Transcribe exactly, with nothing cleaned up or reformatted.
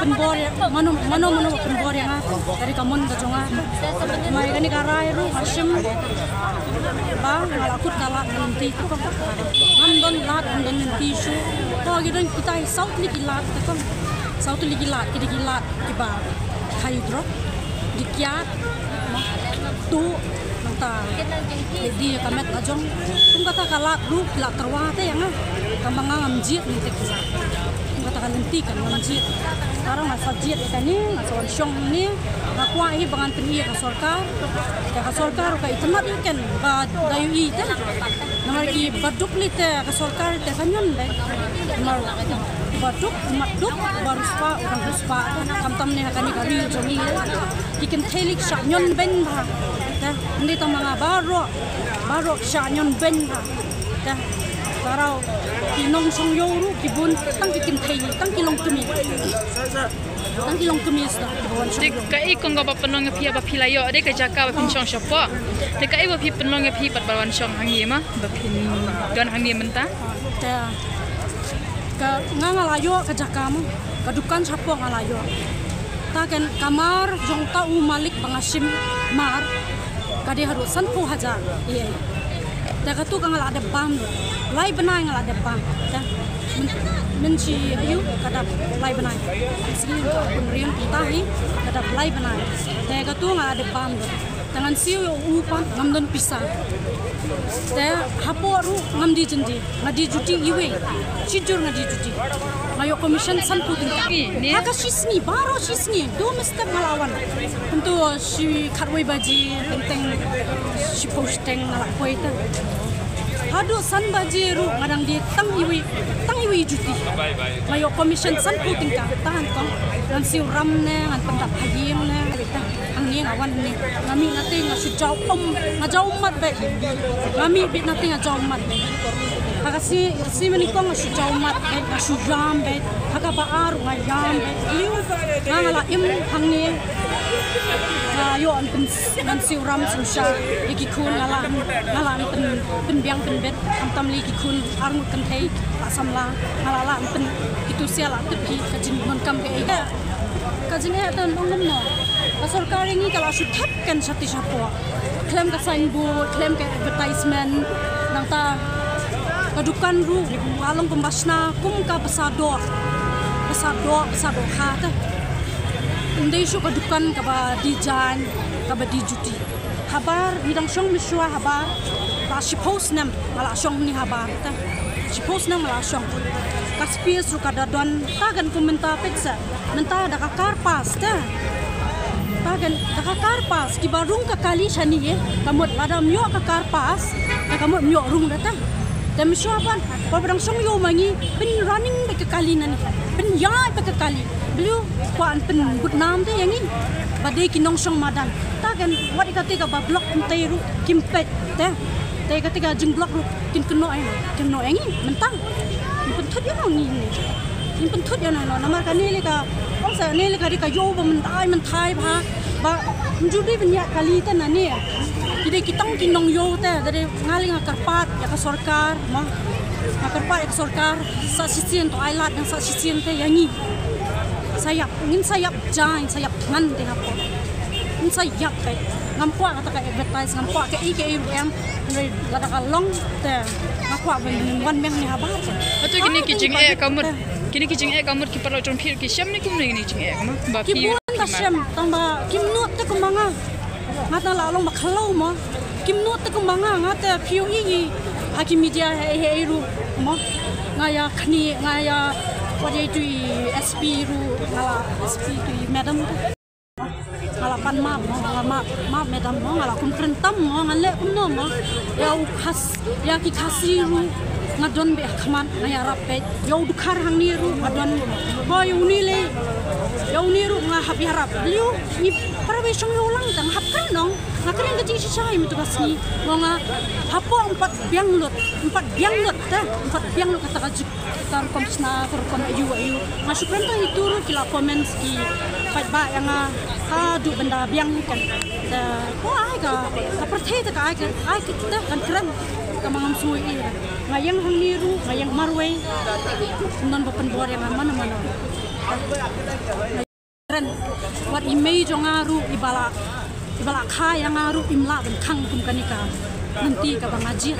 Pynbor ïa mano mano mano pynbor ïa nga. Ka dei ka mon ka jong nga. Mai kane ka rai ruh nga shim ba nga la kut ka lad ka lynti. Ngam don lad ngam don lynti shuh. To ki don kita saw tylli ki lad te kong. Saw tylli ki lad ki dei ki lad kiba khai drok, ki kiad, tu nangta ki dei ka met la jong. Kum kata ka lad ruh ki la tyrwa te ïa nga. Tang ba nga ngam jied nangta ki lad. Kum kata ka lynti kan ngam jied. Ka ruh nga sa jied ïa kane, nga sa wan shong hangne. Nga kwah hi ba ngan pyni ïa ka sorkar. Ïa ka sorkar ka itynnad ïa ken ba da ïohi te. Namar ki baduk lei te ka sorkar te ka ñion beiñ. Namar baduk, mat duk, ba riewspah, u dang riewspah te. Khamtam ne ha kane ka ri jong ngi. Ki kynthei lei ki shah ñion beiñ bha. Te, ym dei tang ma nga baroh, baroh ki shah ñion beiñ bha. Te, baroh ki nongshong ïew ruh ki bun, tang ki kynthei, tang ki longkmie. Tang ki longkmie sdang kiba wan shong ïew. Te kaei kong kaba pynlong ïa phi ba phi la ïoh, dei ka jaka ba phin shong shapoh. Te kaei ba phi pynlong ïa phi pat ba wan shong hangne ma, ba phin don hangne mynta. Te ka nga nga la ïoh ka jaka ma, ka dukan shapoh nga la ïoh. Ta ken ka mar jong ta u malik ba nga shim mar ka dei haduh sanphew hajar. Ïa. Te katu ka nga la dep bam. Lai bnai nga la dep bam. Te myn, mynshi aïu ka dap lai bnai. Sngi ka pynriam pynta hi ka dap lai bnai. Te katu nga la dep bam. Te ngan siew ïa u pat ngam don pisa. Te hapoh ruh ngam die jyndie. Nga die duty iwei. Shijur nga die duty. Nga ïoh commission sanphew tyngka. Ni, ni. Ha ka shi sngi, baroh shi sngi. Dum step nga la wan. Kumto shi khatwei baje, teng teng shiphew shiteng nga la poi te. Haduh san baje ruh nga dang die tang iwei, tang iwei duty. Nga ïoh commission sanphew tyngka. Tahan kong. Ngan siew ram ne, ngan pyndap ha ïing ne. Hangne nga wan hangne. Nga mih na te nga shu jaw um, nga jaw um mat beit. Nga mih beit na te nga jaw um mat beit. Ha ka sngi, sngi mynnyngkong nga shu jaw um mat beit, nga shu ïam beit. Ha kaba ar nga ïam beit. Ïa nga, nga la im hangne. Nga ïoh ngan pyn, ngan siew ram siew sha ïa ki khun, nga la, nga la pyn, pynbiang pynbit. Khamtam lei ki khun ar ngut kynthei la samla, nga la lah ban pyn, kito sha la tip hi ka jingdonkam kaei. Ka jingeh te ong kumno. Ka sorkar ïa ngi ka la shu thep ken shatei shapoh. Khlem ka signboard, khlem ka advertisement, nangta ka dukan ruh ka long kum ba shna kum ka basa doh. Basa doh, basa dohkha te. Ym dei shuh ka dukan kaba design, kaba die juti. Habar, ngi dang shong mynshuwa habar. La shiphew snem nga la shong hangne habar te. Shiphew snem nga la shong. Ka space ruh ka da don, ta kan kum mynta peit sa. Mynta da ka car pass te. Ta kan da ka car pass, kiba rung ka kali shane, ka mut lada ym ïoh ka car pass, da ka mut ym ïoh rung da te. Te mynshuwa pat, ba dang shong ïew ma ngi, pynrunning beit ka kali nangne. Pynïaid beit ka kali. Balei kwah ban pynbud nam te ïa ngi. Ba dei ki nongshong madan. Ta kan wat ïa kata kaba block kumta ruh kim peit te. Te kata ka jingblock ruh kin kynnoh ïa, kynnoh ïa ngi mynta. Ngin pynthut ïano ngi ne. Ngin pynthut ïano, namar kane lei ka, ong sa ne lei ka dei ka ïew ba myndai mynthai bha. Ba ym ju dei ban ïaid kali te nangne. Ki dei ki tang ki nongïew te, te dei nga lei nga kyrpad ïa ka sorkar mo. Nga kyrpad ïa ka sorkar, sa shisien to ai lad, sa shisien te ïa ngi. Sa ïap, ngin sa ïap ja, ngin sa ïap thngan te hapoh. Ngin sa ïap te. Ngam kwah kata ka advertise, ngam kwah kaei kaei ruh em. Hynrei lada ka long te nga kwah ban wan biang ne habar. Hato kine ki jingeh ka mut, kine ki jingeh ka mut ki paralok jong phi ki shem ne kumne kine ki jingeh ka mut? Ba ki bun ba shem, tang ba kim nud te kumba nga. Nga tang la long ba khlaw mo. Kim nud te kumba nga, nga te phi ïohi ha ki media hei hei ruh mo. Nga ïa khani, nga ïa wat ïa tu i S P ruh, nga la S P tu i madam. Nga la pan map mo, nga la map, map madam mo, nga la kum kren tam mo, nga leh kumno mo. Ïa u Khas, ïa ki Khasi ruh nga don beit ha khmat, nga ïarap beit. Ïa u Dkhar hangne ruh nga don. Ba ïa une lei, ïa une ruh nga hap ïarap. Balei ngi para ba shong ïew lang te nga hap kren nong. Nga kren ka jingshisha ïa mynta ka sngi. Mo nga hapoh ym pat biang lut, ym pat biang lut te, ym pat biang lut kata ka jing Ka rukom shna, ka rukom aïu aïu. Nga shu kren tang ïa itu ruh ki la comments ki paidbah ïa nga haduh ban da biang hi kan. Te ko ai ka, ka pyrthei te ka ai ka, ai ka te kan kren. Ka ma ngam sngewsih ïa. Nga ïeng hangne ruh, nga ïeng marwei. Ym don ba pynbor ïa nga mano mano. Ren, wat i mei jong nga ruh i ba la, i ba la kha ïa nga ruh im lah ban khang kum kane ka lynti kaba nga jied.